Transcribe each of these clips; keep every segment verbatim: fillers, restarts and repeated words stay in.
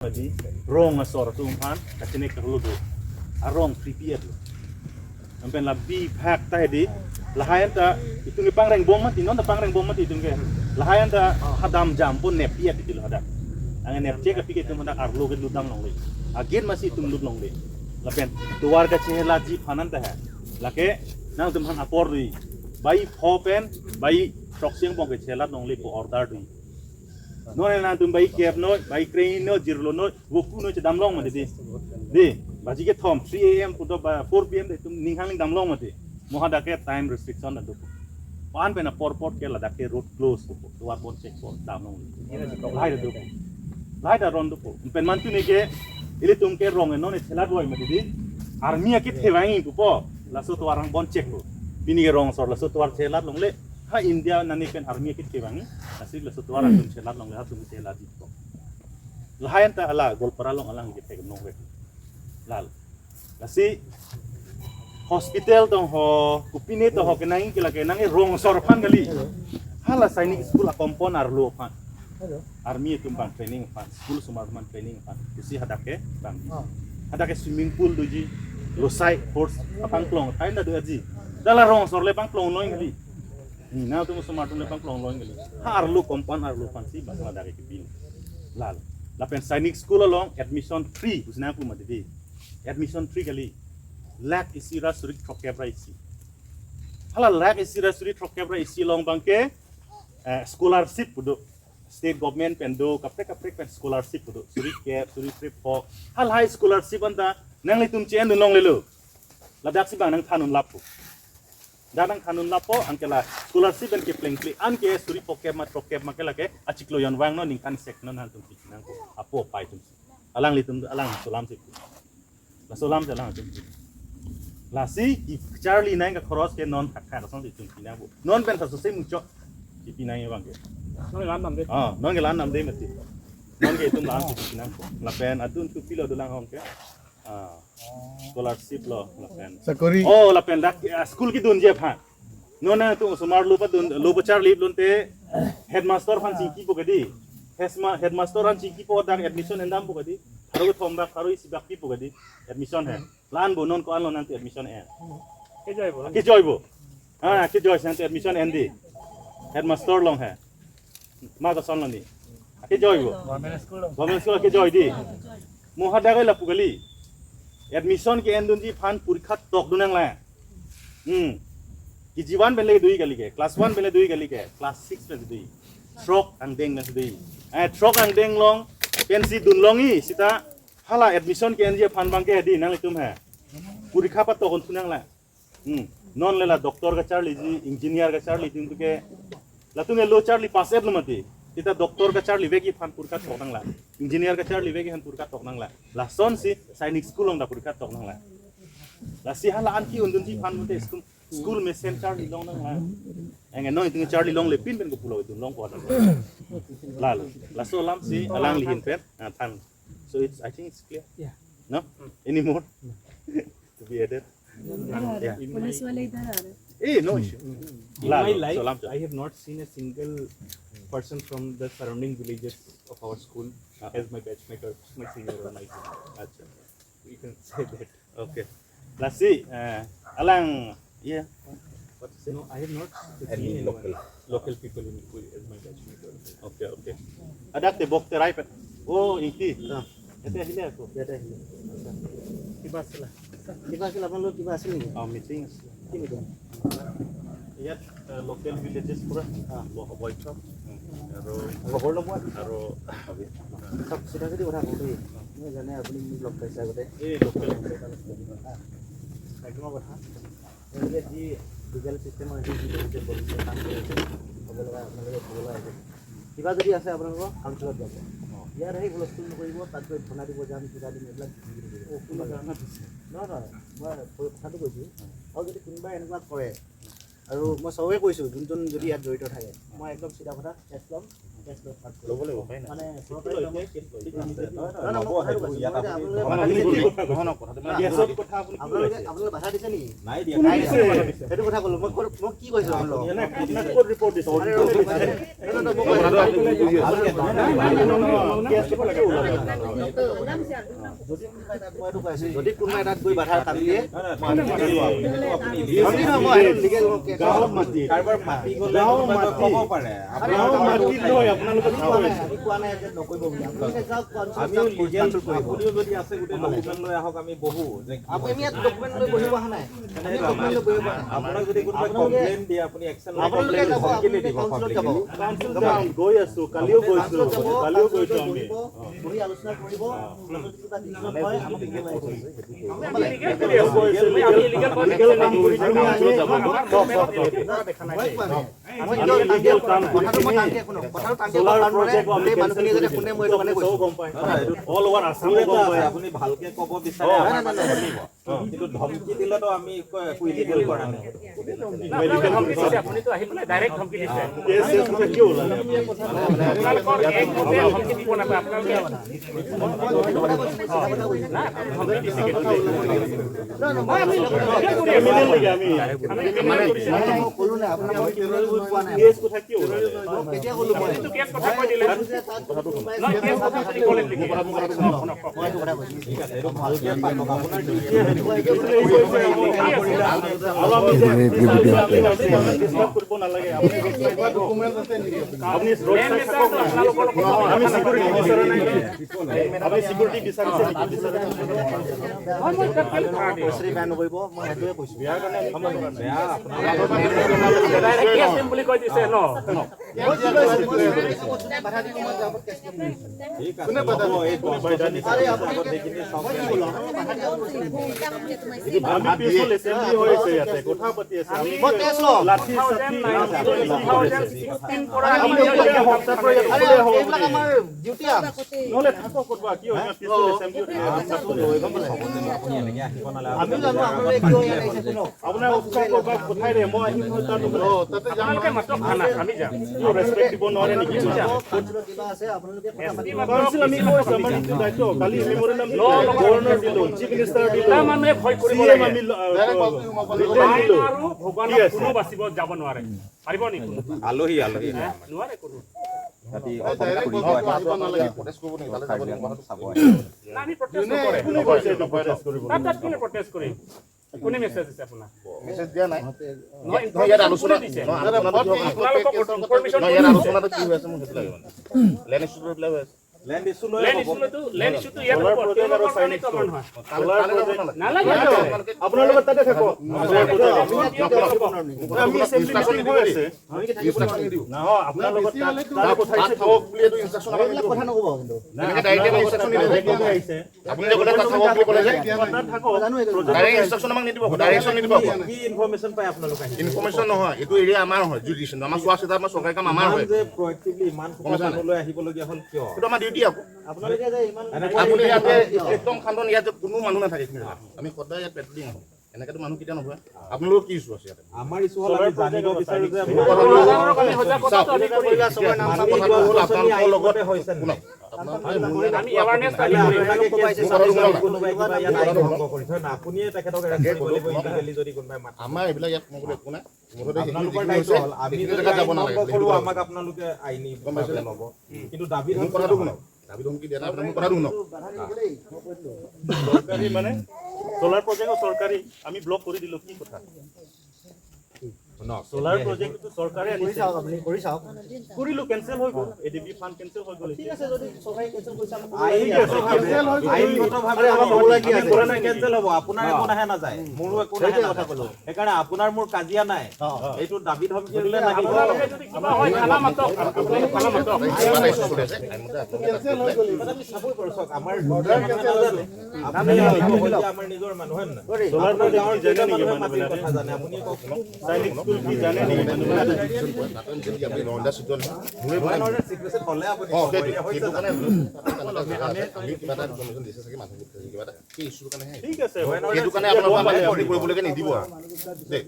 Mati, rong asor atum aphan kachenek arlo do. Arong three P F lo. Anpen la bihek ta hedi. Lahai anta itum ke pangrengbom mati, non ta pangrengbom mati itum ke. Lahai anta hadam jam pon neppi ati dilo hadak. Ange nepchek api ke itum hadak arlo ke lutdam longle. Agin masi itum lut longle. Lapen tovar kachehelatji aphan anta he. Lake nangtum aphan apor dui. Bai pho pen bai throksi angbong ke chelat longle pu order dui. Non nangtum bai kep noi, bai krei noi, jirlo noi, voku noi chedam long mati di. Di, baji kethom, three A M pu do ba four P M de itum ning hangling dam long mati. Mo hadak ke time restriction ado. Pan pen apor apor ke ladak ke road close ko, tovar bon check ko, dam long. Lahai do. Lahai ta ron do. Pen mantu ne ke, ilitum ke rong non chelat loi mati di. Army akit hevang pupo, laso tovar angbong bon check ko. Pini ke rong asor laso tovar chelat longle. Ha India nani pen army akit kevang, lasi laso tovar atum chelat longle, ha atum chelatji ko. Lahai anta hala Goalpara along alang ke thek nong rek. Lal. Lasi hospital tong ho, kopine tong ho kenang ke lake nang rong asor aphan kali. Hala Sainik School a compound arlo aphan. Army atum abang training aphan, school osomar atum training aphan. Isi hadak ke abang. Hadak ke swimming pool doji, losai horse apangplong, tain ta do aji. Hala rong asor le pangplong noi kali. Ni nangtum osomar atum le pangplong loi kali. Ha arlo compound arlo aphansi bang hadak ke bin. Lal. Lapen Sainik School along admission free, pusi nangpu mati di. Admission free kali. Lakh isi ra suri throkkep ra isi. Hala lakh isi ra suri throkkep ra isi along abang ke, eh, scholarship pu do. State government pen do, kaprek kaprek pen scholarship pu do. Suri kep, suri krepho. Halahai scholarship anta nanglitum che-en dun longlelo. Ladaksi abang nangthan un lapu. Dak nangthan un lapo, anke la scholarship pen keplengple, anke suri phokep ma throkkep ma ke lake achiklo jon vangnon, ningkan seknon, nangtum piji nangpo, apo apai atum. Alanglitum, alang laso alam si. Laso alam si alangtum. Lasi kecharli nangji akhoros ke non thakthak asonsi itum pi nangpo. Non pen sa sose muchot kipi nangji abang ke. Non ke la-an namde. Ah, non ke la-an namde mati. Non ke itum la-an si pi nangpo. Lapen adun tu pilo dolang hong ke. Ah, scholarship lo, lapen. Sakori. Oh, lapen dak, ah, school kedunji aphan. Non nangtum osomar lo padun, lo pacharli lote headmaster aphan chingkipo kedi. Hesma-, headmaster aphan chingkipo, dak admission endampo kedi. Pharo kethom bak, pharo isi bak pipo kedi. Admission he. La-an bo, non ko-an lo nangtum admission en. Kejoi bo. Kejoi bo. Ah, kejoi si nangtum admission en di. Headmaster along he. Ma koson lo ni. Kejoi bo. Government school lo. Government school kejoi di. Mo hadak ke lapu kali. Admission ke-endunji aphan porikha tokdun nanglang. Hmm. K G one pen le dui kali ke, class one pen le dui kali ke, class six pen le dui. Throk angdeng pen le dui. Eh, throk angdeng along pensi dun longji seta hala admission ke-enji aphan abang ke di nanglitum he. Porikha patok un thu nanglang. Hmm. Non le la doctor kacharliji, engineer kacharli atum ke. Latum ke lo charli pass et lo mati. Seta doctor kacharli vekji aphan porikha tok nanglang. Engineer kacharli vekji aphan porikha tok nanglang. Lasonsi Sainik School along ta porikha tok nanglang. Lasi hala an ke-endunji aphan mate school, school mesen charli long nanglang. Anke non itum charli longle pin pen kopulo itum longpo. Lalo. Laso alam si alanglihin pen. Ah, than. So it's, I think it's clear. Yeah. No? Any more to be added? Yeah. Police wale idhar aa rahe. Eh, no issue. In Lalo, my life, salam, sir. I have not seen a single person from the surrounding villages of our school Uh-huh. as my batchmate or my senior or my junior. Acha. You can say that. Okay. Lasi, eh, alang, yeah. No, I have not seen anyone, local people in Kui as my batchmate or Okay, okay. Adak te bok te rai pet. Oh, ingki. Ah. Ete ahile ako. Ete ahile. Kiba asila? Kiba asila, apnalok kiba asila niki? Oh, meeting asila. Ki meeting? Iyat, eh, local villages pura. Ah. Bo-, boithok. Hmm. Aru khobor lobom. Aru, sab sida sidi kotha koi. Moi jane apuni log paise agode. Eh, local. Ah. Ekdom kotha. Enke ji legal system ase, ji legal police কাম কৰি আছে, ক'ব লগা আপোনালোকে ক'ব লগা হৈছে। কিবা যদি আছে আপোনালোকৰ কাউন্সিলত যাব। ইয়াত আহি হুলস্থুল নকৰিব, তাত গৈ ধৰ্ণা দিব যাম, কিবা দিম, এইবিলাক নিশিকিব। অ, কোনো ধৰ্ণা দিছে? নহয়, নহয়, মই কৈ-, কথাটো কৈছোঁ। আৰু যদি কোনোবাই এনেকুৱা কৰে, আৰু মই চবকে কৈছোঁ, যোন যোন যদি ইয়াত জড়িত থাকে, মই একদম চিধা কথা কেছ ল'ম, ল'ব লাগিব, উপায় নাই। মানে চৰকাৰী কামত নহয়, নহয়, কথাটো ইয়াত আপুনি নহয়, নহয়, কথাটো মানে গেছৰ কথা আপুনি কি আপোনালোকে কৈছে? আপোনালোকে বাধা দিছে নেকি? নাই দিয়া। কোনে দিছে? সেইটো কথা ক'লো। মই ক'ত, মই কি কৈছো আপোনালোকক? নাই, আপোনাক ক'ত ৰিপৰ্ট দিছে? আৰে, ৰ'ব, কোনে দিছে? নহয়, নহয়, মই কথাটো আপোনালোকে গেছ কিয় লাগে? যদি কোনোবাই তাত গৈ বাধা কাম দিয়ে, মই আনিম। ধমকি নহয়, মই আহিম, লিগেল মই কেছ। গাঁৱৰ মাটি। কাৰোবাৰ মাটি গ'লে গাঁৱৰ কোনোবাই মাটি। ক'ব পাৰে। গাঁৱৰ মাটি নহয়, আপোনালোকে কি কোৱা নাই? আমি কোৱা নাই যে নকৰিব বুলি। আপোনালোকে যাওক, কনচাল্ট আমিও যাওক, লিগেল, কনচাল্ট কৰিব। আপুনিও যদি আছে, গোটেই ডকুমেণ্ট লৈ আহক, আমি বহো যে কি আপুনি ইয়াত ডকুমেণ্ট লৈ বহিব অহা নাই। আমি ডকুমেণ্ট লৈ বহিব অহা নাই। আপোনাক যদি কোনোবাই আপোনালোকে কমপ্লেইন দিয়ে, আপুনি একশ্যন ল'ব। আপোনালোকে যাব, আপোনালোকে কাউন্সিলত যাব। কাউন্সিল যাম, গৈ আছো, কালিও গৈছো, কাউন্সিলত যাব, কালিও কাউন্সিলত গৈছো আমি। বহিব, বহি আলোচনা কৰিব। আপুনি ভালকে ক'ব বিচাৰে, আমাক নুশুনিব। কিন্তু ধমকি দিলেতো আমি একো ইলিগেল কৰা নাই। আপোনালোকৰ এক গ্ৰুপে ধমকি দিব নাপায়, আপোনালোকে আপুনি ৰোড চাই থাকক না। আমি চিকিউৰিটি বিচৰা নাই। আপুনি চিকিউৰিটি বিচাৰিছে নেকি? বিচৰা নাই। বেয়া নকৰিব, মই সেইটোৱে কৈছো। বেয়া কাৰণে আমি খাব নোৱাৰো। বেয়া, আপোনালোকে ডাইৰেক্ট কেছ দিম বুলি কৈ দিছে ন? ঠিক আছে, হ'ব, এই গছ গছনি কাটি আগত সেইখিনি চাওক। আমি পিছফুল এছেম্বলি হৈ আছে ইয়াতে, কথা পাতি আছে। আমি মই কেছ ল'ম। লাঠি চাঠি টু থাউজেণ্ড ছিক্সটিন পৰা আমি আপোনালোকে হওক, ছাত্ৰ ইয়াত আৰে, অকলে হওক। এইবিলাক আমাৰ ডিউটি আৰ্মছ। নহ'লে থাকক ক'তবা, কিয় ইমান পিছফুল এছেম্বলি হৈ আছে? আপুনি এনেকে আহিব নালাগে। আমিও জানো আপোনালোকে কিয় ইয়াত আহিছে, শুনক। আপোনাৰ অফিচাৰ ক'ৰবাত পঠাই দে, মই আহিম নহয় তাত। আপোনালোকে মাতক, থানাত আমি যাম। কিয় ৰেচপেক্ট দিব নোৱাৰে নেকি? কিবা আছে, আপোনালোকে কথা পাতিব। কাউন্সিল আমি কৈছো, আমাৰ এইটো দায়িত্ব। কালি মেমৰেণ্ডাম দিলো, গভৰ্ণৰ দিলো, চিফ মিনিষ্টাৰ দিলো, দুটা মানুহে ভয় কৰিব লাগে। চি এম আমি ল-, আ, ৰিটেন দিলো। আইন আৰু ভগৱানক কোনো বাচিব যাব নোৱাৰে। পাৰিব নেকি কোনো? আলহী, আলহী। হা? নোৱাৰে কোনো। ৰাতি অসম ফুৰিব আহিব, কাৰ্বি আংলং চাব আহিব। না, আমি প্ৰটেষ্ট নকৰে। কোনে কৈছে এইটো প্ৰটেষ্ট কৰিব? তাত, তাত কোনে প্ৰটেষ্ট কৰিম? কোনে মেছেজ দিছে আপোনাক? মেছেজ দিয়া নাই। নহয়, নহয়, ইয়াত ইনফৰমেশ্যন আলোচনা কোনে দিছে? নহয়, আলোচনাটো কিহৰ কাৰণে? আপোনালোকক ইনফৰমেশ্যন নহয়, ইয়াত কোনে দিছে? আলোচনাটো কি হৈ আছে মোক সেইটো লাগে মানে। লেণ্ড ইছ্যুটো এইবিলাক হৈ আছে। লেণ্ড ইছ্যু লৈ লেণ্ড হ'ব। ইছ্যু লৈতো, লেণ্ড ইছ্যুটো ইয়াত চ'লাৰ হ'ব। প্ৰজেক্ট আৰু আপোনালোকৰ চাইনিক কাৰণে নহয়। Solar project. নালাগে। আপোনালোকে তাতে থাকক। আপোনালোকে আমি এছেম্বলি মিটিং হৈ আছে। ইনষ্ট্ৰাকশ্যন নিদিব। নহয়, আপোনালোকৰ তাত, তাত পঠাইছে। হওক বুলি এইটো ইনষ্ট্ৰাকশ্যন আমাক নিদিব। কথা নক'ব কিন্তু। নাই, আপোনালোকৰ তাত ডাইৰেক্ট আহিছে। আপুনি যে ক'লে তাত থাকক বুলি ক'লে যে। তাত থাকক। জানো এইটো। ডাইৰেক্ট ইনষ্ট্ৰাকশ্যন আমাক নিদিব, ডাইৰেকশ্যন নিদিব। কি ইনফৰমেশ্যন পায় আপোনালোকে? ইনফৰমেশ্যন নহয়, এইটো এৰিয়া আমাৰ হয়, জুৰিডিকশ্যন। আমাৰ চোৱা চিতা, আমাৰ চৰকাৰী কাম আমাৰ হয়। যে প্ৰয়েক্টিভলি ইমান সোপা গম পাইছা নাই? মানুহ লৈ আহিবলগীয়া হ'ল কিয়? এইটো আমাৰ ডিউটি আকৌ। আপোনালোকে যে ইমান আপুনি ইয়াতে একদম খান্দন, ইয়াতে কোনো মানুহ নাথাকে এইখিনি জেগাত। আমি সদায় ইয়াত পেট্ৰলিং আহোঁ। এনেকেতো মানুহ কেতিয়া নবহে? আপোনালোকৰ কি ইছ্যু আছে ইয়াতে? আমাৰ ইছ্যু হ'ল আমি জানিব বিচাৰো যে চাওক, আমি সজাগতাটো আমি কৰি আছো। আমাৰ নাম চাম মাটি কথা গছ হ'ল গছনি আপোনালোকৰ আইন লগত মতে হৈছে নে? শুনক, আপোনালোকে আমি এৱাৰনেছ কালি আমি আপোনালোকে ক'ব আহিছে, কোনোবাই কিবা ইয়াত আইন ভংগ কৰিছে না, আপুনিয়ে তেখেতক এৰেষ্ট কৰিব লাগিব ইলিগেলি যদি কোনোবাই মাতে। আমাৰ এইবিলাক ইয়াত কোনো একো নাই। মুঠতে সেইখিনি আপোনালোকৰ যিখিনি দায়িত্ব হৈছে, হ'ল, আমি সেইখিনি যদি জেগাত যাব আইন নালাগে, ভংগ সেইটো কৰোঁ, কথা আমাক আপোনালোকে আইনী গম পাইছে নে? ভাৱে ল'ব। কিন্তু দাবী মোৰ কথাটো শুনক। দাবী ধমকি দিয়া নাই, আপোনাক মোৰ কথাটো শুনক। চৰকাৰী মানে, চ'লাৰ প্ৰজেক্ট চৰকাৰী, আমি ব্লক কৰি দিলো, কি কথা? শুনক, চ'লাৰ প্ৰজেক্টটো চৰকাৰে আনিছে। চাওক, আপুনি কৰি চাওক। কৰিলো, কেঞ্চেল হৈ গ'ল, A D B fund cancel হৈ গ'ল। ঠিক আছে, যদি চৰকাৰে কেঞ্চেল কৰিছে, আমি আইন-, ঠিক আছে, আইনগতভাৱে আৰে, আমাৰ আমি, মংগলাই কি আমি আছে? কৰা নাই, কেঞ্চেল হ'ব, আপোনাৰ একো নাহে নাযায়, মোৰো একো নাহে সেইটোৱে কথা নাযায়। ক'লো। সেইকাৰণে আপোনাৰ মোৰ কাজিয়া নাই। অ। এইটো দাবী ধমকি দিলে লাগিব। আপোনালোকে যদি কিবা হয়, থানা মাতক। আপোনালোকে থানা মাতক। আমি চাবই পাৰোঁ, চাওক, আমাৰ নাজানে। আপুনি আমাৰ নিজৰ মানুহ, হয় নে নহয়? চ'লাৰ আপোনাৰ গাঁৱৰ প্ৰজেক্ট কেইটা জানে নেকি মানুহে মাটিৰ মানুহবিলাকে? কথা জানে, আপুনি কওক। চাইনিক স্কুল কি জানে নেকি মানুহে? আপুনি নৰেন্দ্ৰ চিটুৱান। মোৰে মই নৰেন্দ্ৰ চিটুৱেশ্যন হ'লে আপুনি অ, ক'ব, সেইটো, এতিয়া হৈছে সেইটো জানো? কাৰণে আমি কিবা এটা ইনফৰমেশ্যন দিছে চাগে, মানুহ কিবা এটা। সেই ইছ্যুৰ কাৰণেহে। ঠিক আছে, মই সেইটো কাৰণে আপোনালোকক গম পালে আমি কৰিবলৈকে নিদিব আৰু। দেই।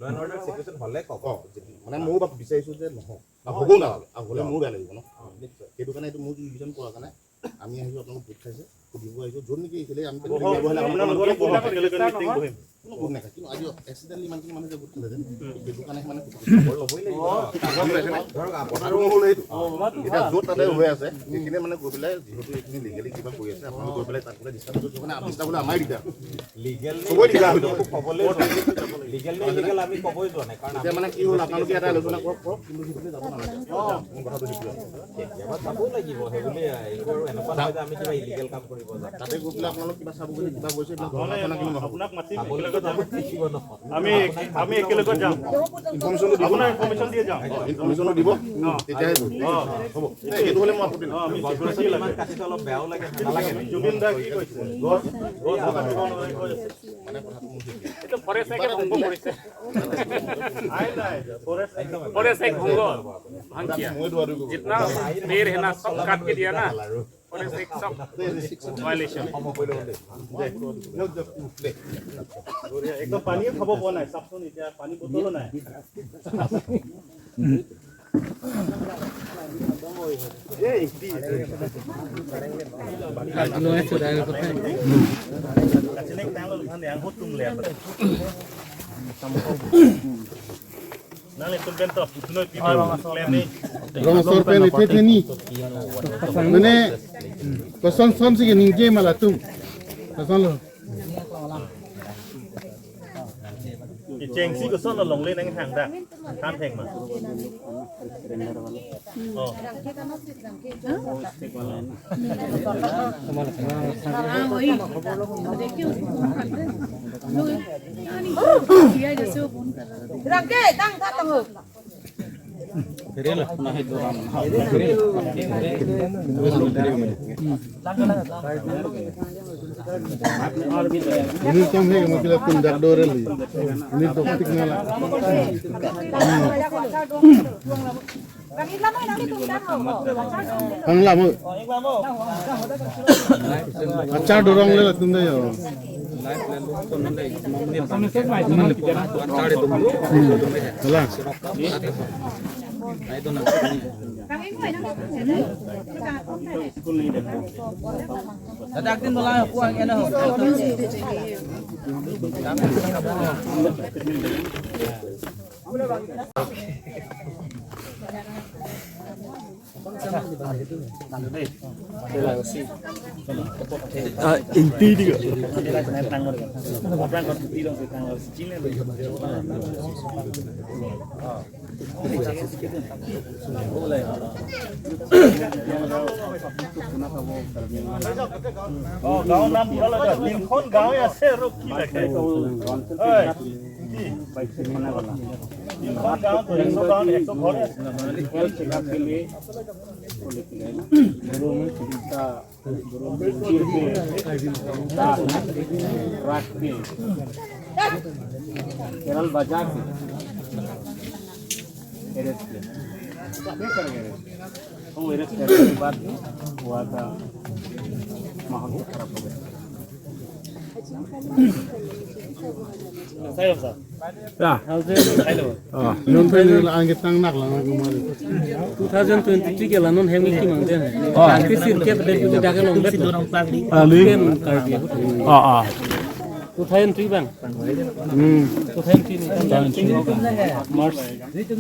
Law and order situation হ'লে কওক। অ, মানে ময়ো বা বিচাৰিছো যে নহওক। আৰু হ'ব নালাগে। আৰু হ'লে মোৰো বেয়া লাগিব ন? অ, নিশ্চয়। সেইটো কাৰণে এইটো মোৰ ৰিভিজন কৰাৰ কাৰণে আমি আহিছো, আপোনালোকক গোট খাইছে, সুধিব আহিছো। য'ত নেকি এইফালে আমি বহক, আপোনালোকৰ আপোনালোকে বহক, একেলগে মিটিং বহিম। কোনো গোট নাখায়। কিন্তু আজি এক্সিডেণ্টলি ইমানখিনি মানুহ যে গোট খালে যে, সেইটো কাৰণে মানে খবৰ ল'বই লাগিব। অ, ধৰক, আপোনাৰো হ'ল এইটো। অ, এতিয়া য'ত তাতে হৈ আছে, সেইখিনি মানে গৈ পেলাই যিহেতু এইখিনি লিগেলি কিবা কৰি আছে, আপোনালোকে গৈ পেলাই তাত বোলে ডিষ্টাৰ্ব কৰিছে, মানে ডিষ্টাৰ্ব হ'লে আমাৰে দিগদাৰ। লিগেল নে হ'বই দিগদাৰ হৈ যাব। একো ক'বলৈ যোৱা নাই। লিগেল নে ইলিগেল আমি ক'বই যোৱা নাই, কাৰণ এতিয়া আমি মানে কি হ'ল, আপোনালোকে এটা আলোচনা কৰক, কৰক, কিন্তু সেইফালে যাব নালাগে। অ। মোৰ কথাটো সেইটোৱে। কেতিয়াবা যাবও লাগিব, সেই বুলি একো আৰু এনেকুৱা নহয় যে আমি কিবা ইলিগেল কাম কৰিব যাম। তাতে গৈ পেলাই আপোনালোক কিবা চাব বুলি কিবা কৈছে, এইবিলাক ধৰ্ণা চৰ্ণা কিন্তু নহ'ব। আপোনাক মাতিম, চাবলৈ একেলগে যাম। যাব লাগিব ন। আমি, আমি একেলগে যাম। ইনফৰমেশ্যনটো দিব। আপোনাক ইনফৰমেশ্যন দিয়ে যাম। ইনফৰমেশ্যনটো দিব। অ। তেতিয়াহে অ। হ'ব। এই, এইটো হ'লে মই আপত্তি নাই। অ, আমি চিকিউৰিটি লাগে। ইমান কাটিছে, অলপ বেয়াও লাগে, নালাগে নেকি? জুবিন দা কি কৈছে? গছ, গছ কাটিব নোৱাৰি কৈ আছে। এইটো ফৰেষ্ট একে ধ্বংস কৰিছে। নাই, নাই, ফৰেষ্ট ফৰেষ্ট এক ধ্বংস। ভাং কিয়া। जितना पेड़ है ना, सब काट के दिया ना। फॉरेस्ट एक सब वायलेशन। একদম পানীয়ে খাব পৰা নাই, চাওকচোন, এতিয়া পানী বটলো নাই। Rong asor pen ithetheni. Mane, kosonson si ke ningje ma latum. Kosonlo. Kechengsi kosonlo longle nang hang da. Kan thek ma. Oh. Rangke, tang, tang, tang. Ini kan saya mau kita tindak dua kali. Ini topik nala. Ang lama. Achar dorong le latum da yo. Hala. Ladak din dolang puang ena ho. Ah, inti di ka. Oh, গাঁৱৰ নাম পুৰা লাগে। তিনিখন গাঁৱে আছে আৰু কি লাগে? হয়। তিনিখন গাঁও, একশ গাঁও, একশ ঘৰে আছে। केरल बाजार से अरेस्ट किया। वो अरेस्ट करने के बाद वहाँ का माहौल खराब हो गया। सही हो sir. Ya. Ah, non pen la angke tang nak lang aku mari. Two thousand twenty-three ke la non hem ki mang den. Ah. Angke sir ke pada tu dah ke long bet. Ah, ni. Pen kar dia. Ah, ah. Two thousand three bang. Hmm. Two thousand three ni. March. Ini tuh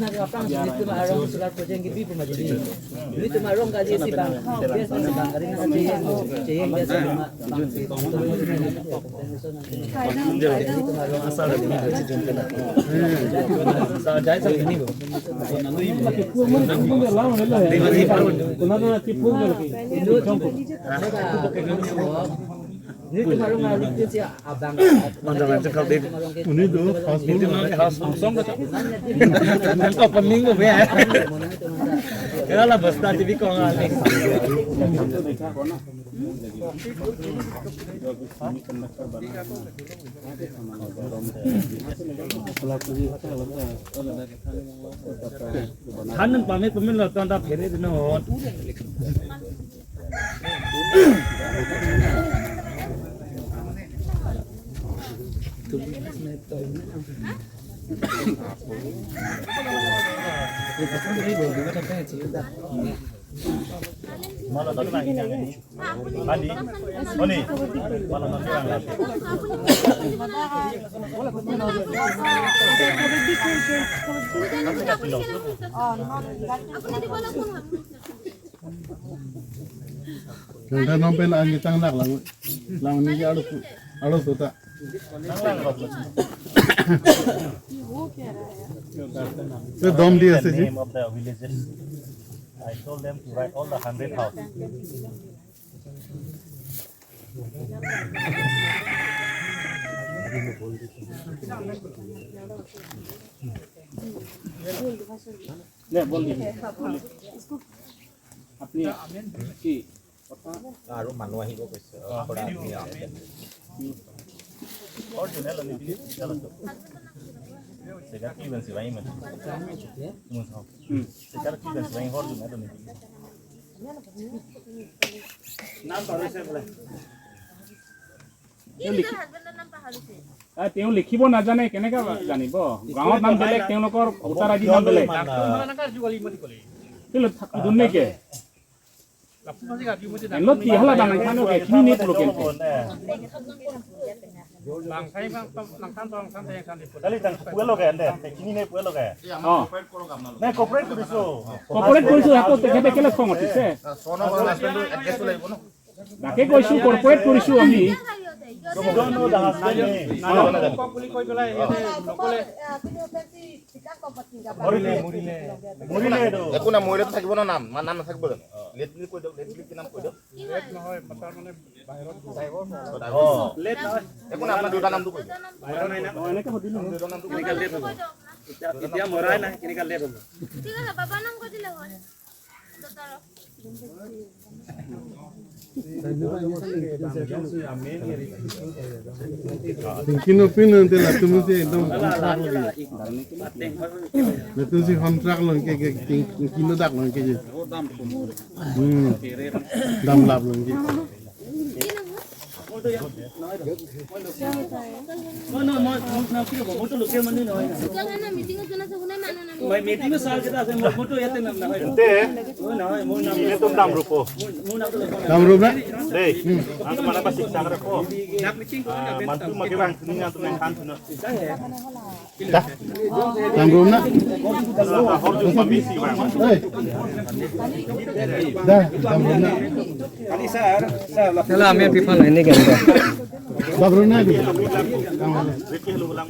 khas langsung ke. Opening ko ya. Kaya la basta T V ko ngali. Than nang pame pame lo tanda phere dino. Mali, Oni, mala nanti orang lagi. Nang thanom pen anggi tang nak lang, lang ni alu, alu suta. Name of the villages. I told them to write all the hundred house. ले, बोल दीजिए। আপনি কি? আৰু মানুহ আহিব কৈছে। অ, পৰা আপুনি আহিব। ঘৰ যোনে লনি বুলি, চলো। জেগা কি বনছি ভাই, মানে? উম। জেগা কি বনছি ভাই, ঘৰ যোনে লনি বুলি। নাম পাহৰিছে বোলে। কি নিজৰ হাজবেণ্ডৰ নাম পাহৰিছে? আ, তেওঁ লিখিব নাজানে, কেনেকে জানিব? গাঁৱৰ নাম বেলেগ, তেওঁলোকৰ ভোটাৰ আই ডি নাম বেলেগ। ইমান, আ, কেলৈ থাক-, দুন নেকি? Enlo tihala bang nangthan ke, kini ne pulo ke. Kali tang puelo ke ande, kini ne puelo ke. অ। নাই, cooperate কৰিছো। Cooperate কৰিছো, আকৌ তেখেতে কেলে খং উঠিছে? তাকে কৈছো, cooperate কৰিছো আমি। You don't know the husband name. অ। বুলি কৈ পেলাই ইয়াতে নকলে। মৰিলে, মৰিলে। মৰিলে এইটো। একো নাই, মৰিলেতো থাকিব ন নাম, মা-, নাম নাথাকিব জানো? লেট বুলি কৈ দিয়ক, লেট বুলি কি নাম কৈ দিয়ক? লেট নহয়, তাৰ মানে বাহিৰত অ। লেট নহয়। একো নাই, আপোনাৰ দেউতাৰ নামটো কৈ দিয়ক। বাহিৰত নাই না। অ, এনেকে সুধিলো। দেউতাৰ নামটো কৈ কেনেকা দিয়ক। লেট হ'ব? এতিয়া, এতিয়া মৰাই নাই, কেনেকা লেট হ'ব? ঠিক আছে, বাবাৰ নাম কৈ দিলে হয়। Tingki no pin nang te latum si ekdom kontrak lagi. Latum si kontrak lagi ke, ke ting-, tingki no dak lagi ke. Hmm. Dam lap lagi. Meeting sal kita ase, mo-, motor yate nam na hoy. Ante, mo na hoy, mo na. Ini tum dam rupo. Dam rup na? Dei, ang mana pasti sang rupo. Ah, mantu maki bang, ini yang tum yang kan, no. Da. Dam rup na? Ahor jum mabisi bang. Hei. Da, dam rup na? Hello, আমি পিপল এনে গেল। Dam rup na di.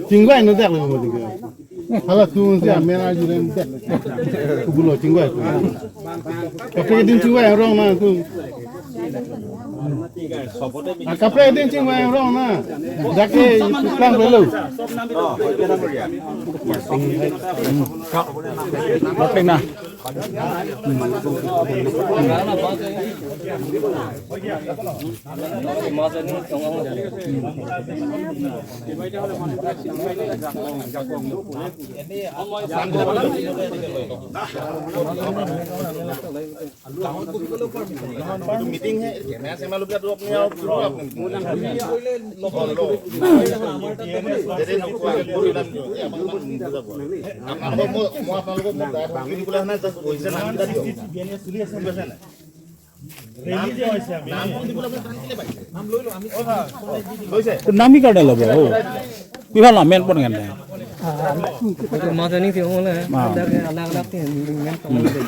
Chingvai no dak lo mo di. Hala tu si amen aju rem te. Kubulo chingvai. Kaprek din chingvai rong na tu. Ah, kaprek din chingvai rong na. Dak ke tukang belo. Kaprek na. Meeting হে, camera চেমেৰা লৈ পেলাই তো আপুনি আৰু ফুৰিব আপুনি মিটিং। আপোনালোকক মই, মই আপোনালোকক মই ডাইৰেক্ট সুধি দিবলৈ অহা নাই, জাষ্ট বহিছে নামকেইটা দিয়ক। বুজি পাইছে নাই? নাম, নাম দিবলৈ আপুনি টান কেলে পাইছে? নাম লৈ লওক, আমি লৈছে। নামি কাৰ্ডে ল'ব, অ। কিবা নাম মেন পন কেনে? মাজনী কি হ'লে? আলাগ আলাগ কি মেন পন কেনে?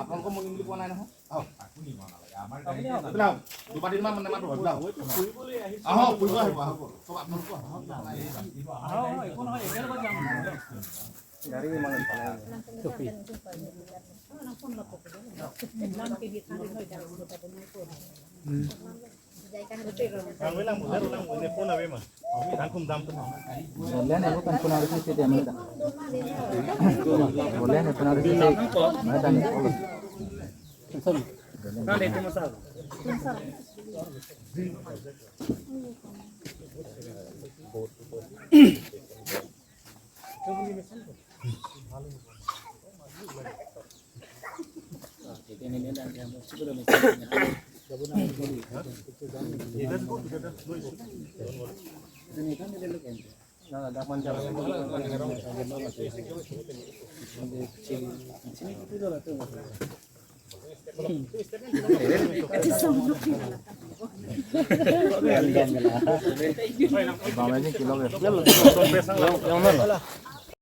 আপোনালোকৰ মনিম বুলি কোৱা নাই নহয়। আহক। এইবিলাক দুবাৰ তিনিবাৰ মানে মাতো, এইবিলাক। আহক, ফুৰিব আহিব, আহক। চব আপোনালোকৰ আহক। গাড়ী ইমান Boleh nih, bukan pernah harus sih dia mana? Boleh nih, pernah harus sih. Mana tadi? Bang, ini kilo ya. Yang, yang mana?